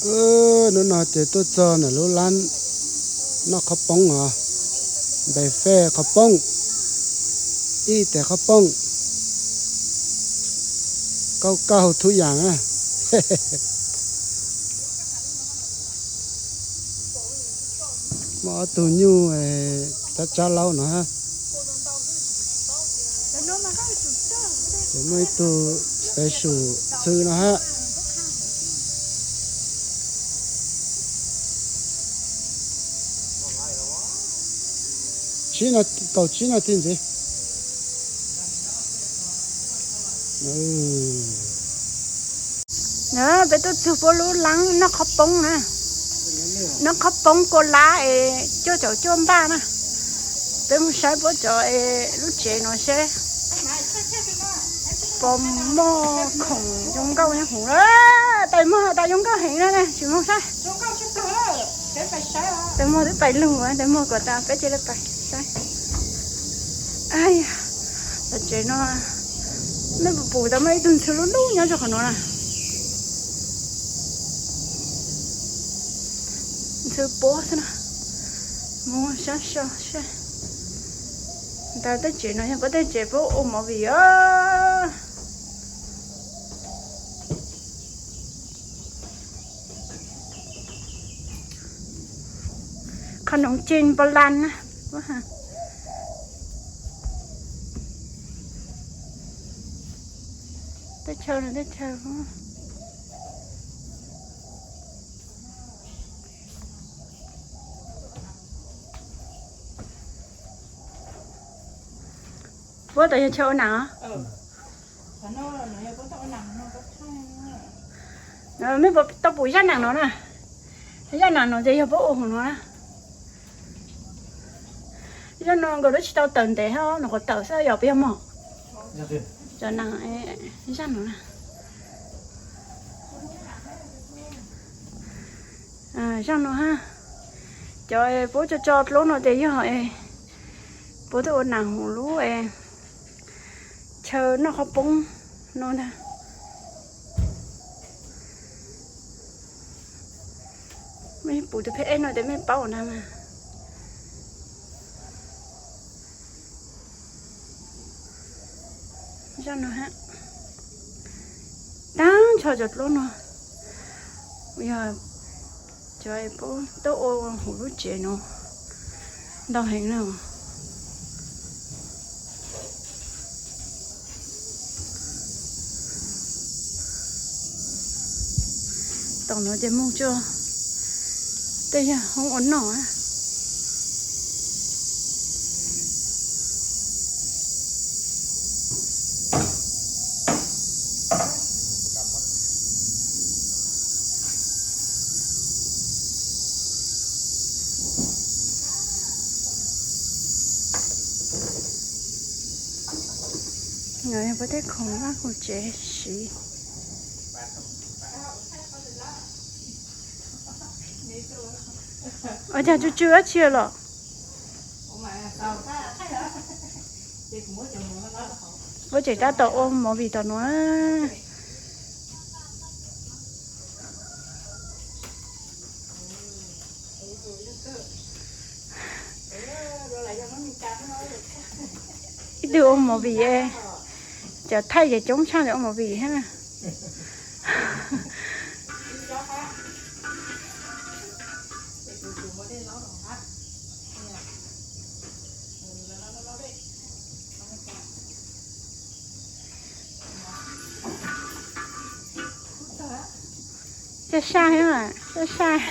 Hnub no ces tuaj txog ntawm lub lab noj qhob poob os, npes fej qhob poob, ib tes qhob poob, kauj kauj thub yas na. Muaj ob tug nyuj tsab tsab laub no hab. Ces muaj ib tug special ntxhw no hab. Kaum tsib nas this ntxiv. Peb tuaj txug puab lub lab noj qhob poob na. Noj qhob poob kua lab es cuaj caum cuaj npaj na. Peb mus saib puab cov lub tsev no seb puas muaj khoom zoo nkauj nyob huv. Tais muag tas zoo nkauj heev na, tsis mus saib. Tais muag twb pais lug, tais muag kom tas peb cia li pais saib. Cov tsev no, mej puas pum tas muaj ib tug ntxhw lub lub nyob rau qhov no na. Ntxhw puab xwb na. Mus sab so seb. Ntawm tej tsev no yog puab tej tsev puab ua movie os. Qhov noov tseem npa las na. Teb chaws no teb chaws. Puab tas yog chaw ua nam os. Mej puas tau pum zaj nam no na? Zaj nam no ces yog puab ua hauv no na. Zaj no nkaus twb tsis tau tawm ntev hab, nws qhuav tawm xwb, yog puas yog mog? Cov nam, zaj no na. Zaj no hab, cov puab tso tso dluab no ces yog puab tuaj ua nam hauv lub chaw noj qhob poob no ntag. Mej pum tus pheb ej no tes mej paub na mas. Zaj no hab, taag nrho cov dluab no yog cov puab tuaj ua hauv lub tsev no ntau heev na. Tom no ces muaj tsuas tej yog hoob ua noj. Puab tej khoom vaj khoom tsev siv. Ua cas tsw tsw dab tsi los? Puab tseem tab tom ua movie tom no. Ib tug ua movie, cov thaij ces coob tshaj cov ua movie hab. Saj saj, saj saj.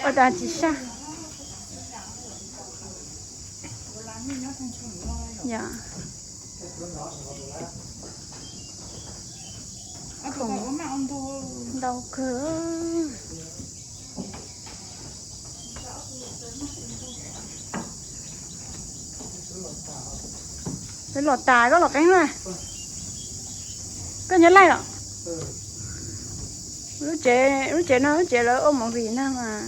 Ua tas tsis saj. Yog. Ntau kawg. Lawv los tas koj los qeeb na. Koj nyob laij os. Lub tsev, lub tsev no lub tsev lawv ua movie na mas.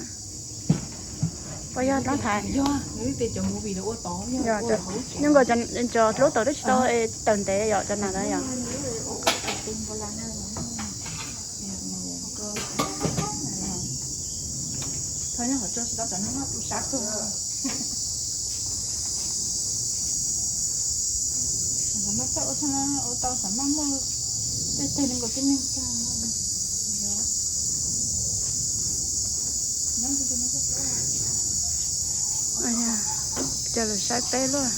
Puas yog no thaiv? Yog, nws tias cov movie lawv ua tod, yog, yog cov, nyob nkaus cov lub tod twb tsis tau tawm ntev yom, cov nas na yom. Thaum nyob qhov tso tsis tau cov no noj tu sab kawg. Xav mas txawj ua tau, xav mas muaj tej teg li nkaus tib neeg tag. Cov lawv saib peb luaj.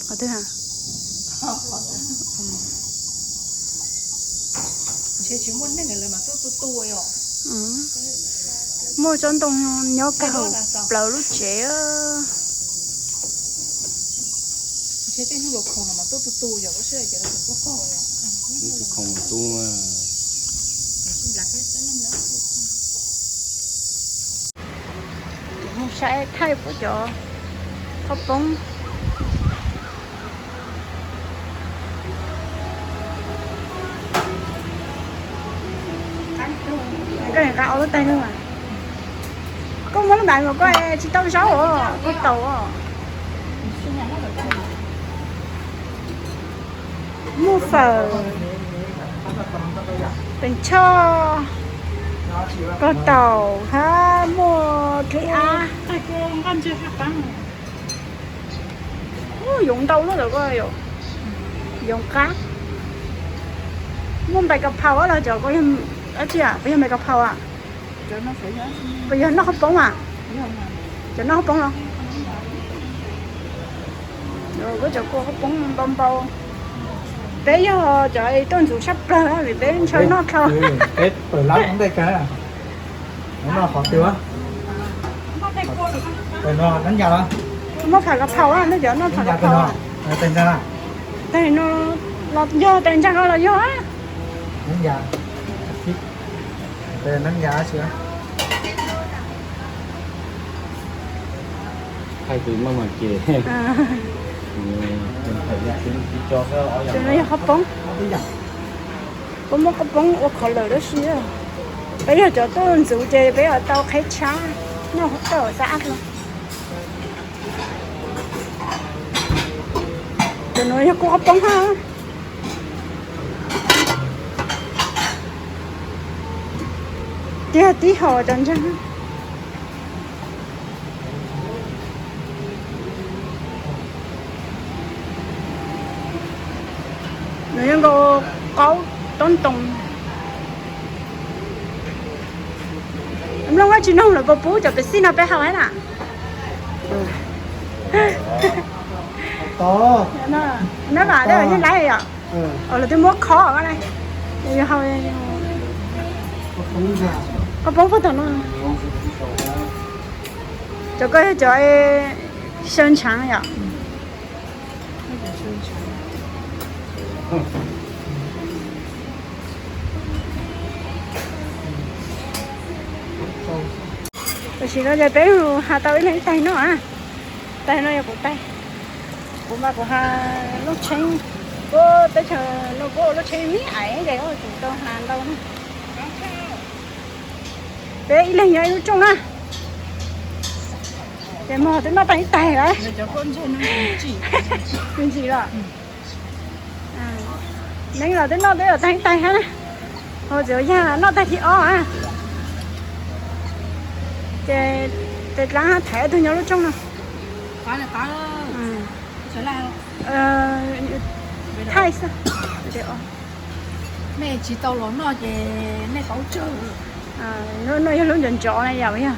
Qhov twg hả? Muaj tsob ntoo nyob kawg hauv plaws lub tsev. Mus saib thaij pub cov qhob poob. Koj nqa ob lub tais lug mas. Koj muab lub tais mas koj tsis tau zaub os, koj tau os. Muaj fawm, pes tsho, koj taum hab muaj dlib ab. Yoov ntau luaj ntawm ko, yoov qab. Muaj npais kas phau los cov ko, puas yog npais kas phau a? Puas yog noj qhob poob a? Cov noj qhob poob los? Kuv cov kua qhob poob npau npau. Peb yog cov tuaj ntxuv tshaj plawg vim peb ntshaw noj dhau. Noj qhov twg? Muab pham kas phau, nej cov noj pham kas phau. Tais no los yog, tais ntsaa no los yog. Thaij tus maj mam ces. Tus no yog qhob poob. Puab muab qhob poob ua kho lawm dab tsi. Peb yog cov tuaj ntxuv ces peb yuav tau qheb tshab, noj tau xab ab los. Cov no yog kuj qhob poob hab. Tiag tib hom cov ntsaag. Nws yog nkaus qaub toob ntoo. Nplooj ua tsis noog lawm puas pub cov pes xij no peb haus hab na? Nab vam yeej laib yom. Lawv twb muab khob na. Qhob poob puag tom no. Cov ko yog cov xyaw ntshaav yom. Tam sim no ces peb has tau ib leeg ib taig noj. Taig no yog kuv taig. Kuv mas kuv has looj tsheeb, kuv teb chaws no kuv ua looj tsheeb me ais ces kuv tsis tau has ntau na. Peb ib leeg nyob ib lub rooj na. Ces mog twb noj tag ib taig lawm. Me ntsis los, neeb los twb noj twb tag ib taig hab na. Ho txiv yag noj taig thib ob na. Ces tes dlaab thaiv tug nyob lub rooj no. Thaij xwb. Nej tsis tau los noj ces nej tau tsawg. No yog lub ncov ncov na yom, yog.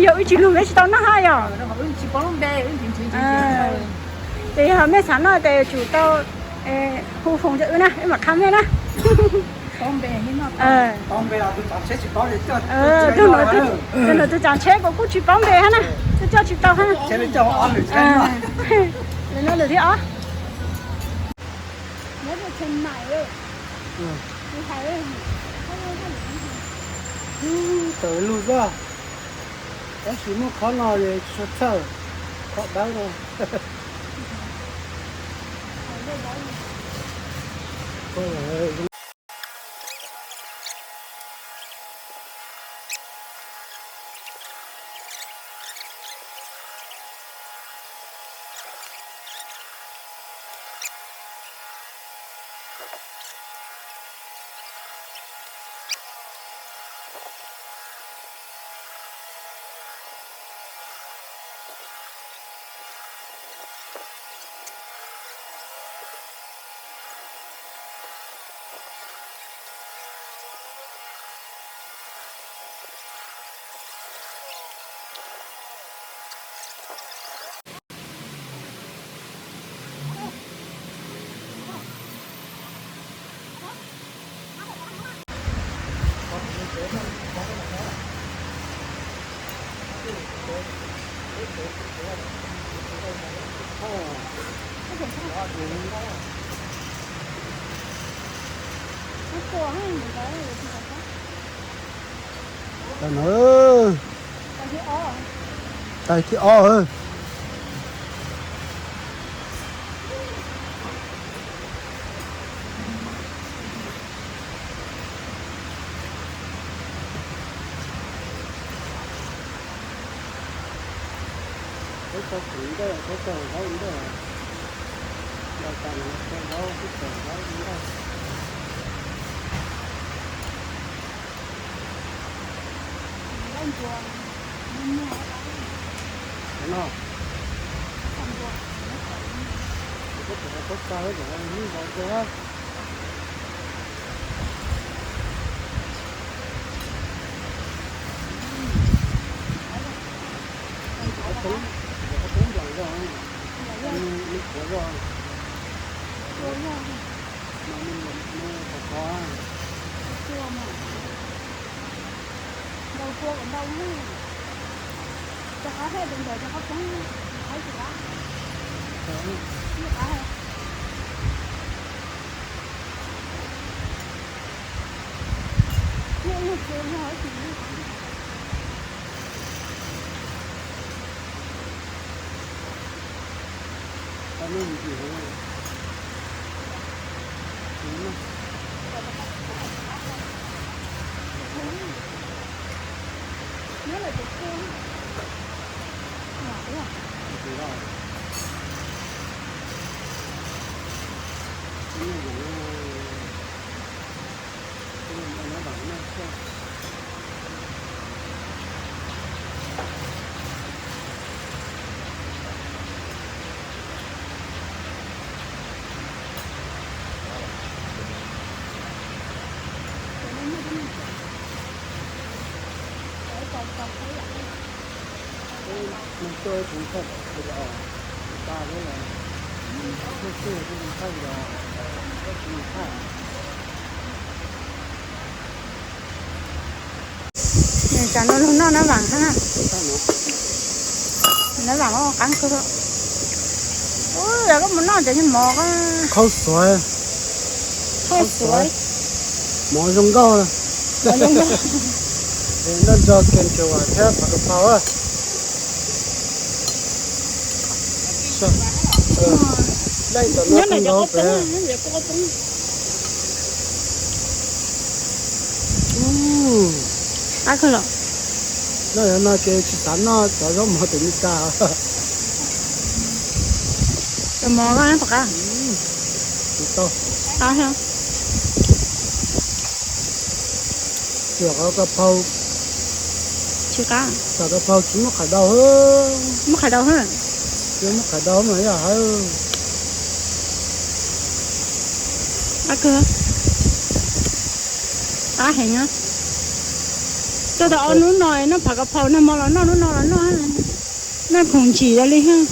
Yog wb tsis lug peb tsis tau noj hab yom. Ces yog mej xav noj ces yuav tsum tau hu foom rau wb na, wb mam qha mej na. Tug nuav tug tsav tsheb kuv kuj tsis paub npe hab na, kuj coj tsis tau hab na. Lwm no lwm thib ob. Tawm lug xwb, tab sis muaj qhov no es tsis tshua txhawj, qhov dawb no. Tag no, tais thib ob. Peb tau khwv ntej, peb tau zaub ntej, ntaus tas no peb zaub, peb tau zaub ntej. No, peb tau tag, peb tau hnub nkaus. Qhov tseeb, qhov tseeb nplaim zog, nws qhuav zog, mas nws qhov qhov. Ntaus tua kom ntau, rau qab haj tus ntawd rau qab poob, qab tsis qab, tsis qab. Nws tuaj ib tug ntxhais pem los, tus tas peb los, tuaj xwb tus ntxhais los, tus ntxhais. Nws tsam no luag noj nab vam hab na. Nab vam qaab kawg. Ua, koj mus noj cov nyuag mov ko. Khaub xuav. Khaub xuav. Mov zoo nkauj. Noj nrog kee tsuas thiab phav ka phau. Leej tom no kawg nkaus pem. Qab kawg los. Noj yog no ces tsis xav noj cov zaub mov tom Mes Kas. Cov mov ko tom qab. Tsis tau. Qab thiab. Tsuas qhov ka phau. Tsis qab. Xav ka phau tsis muaj qhais dau. Muaj qhais dau hab. Tsis muaj qhais dau mas yog hawb. Qab kawg. Qab heev. Tuaj tau ob hnub no noj phav ka phau, nag hmo los noj, hnub no los noj. Noj khoom ntsim li hab.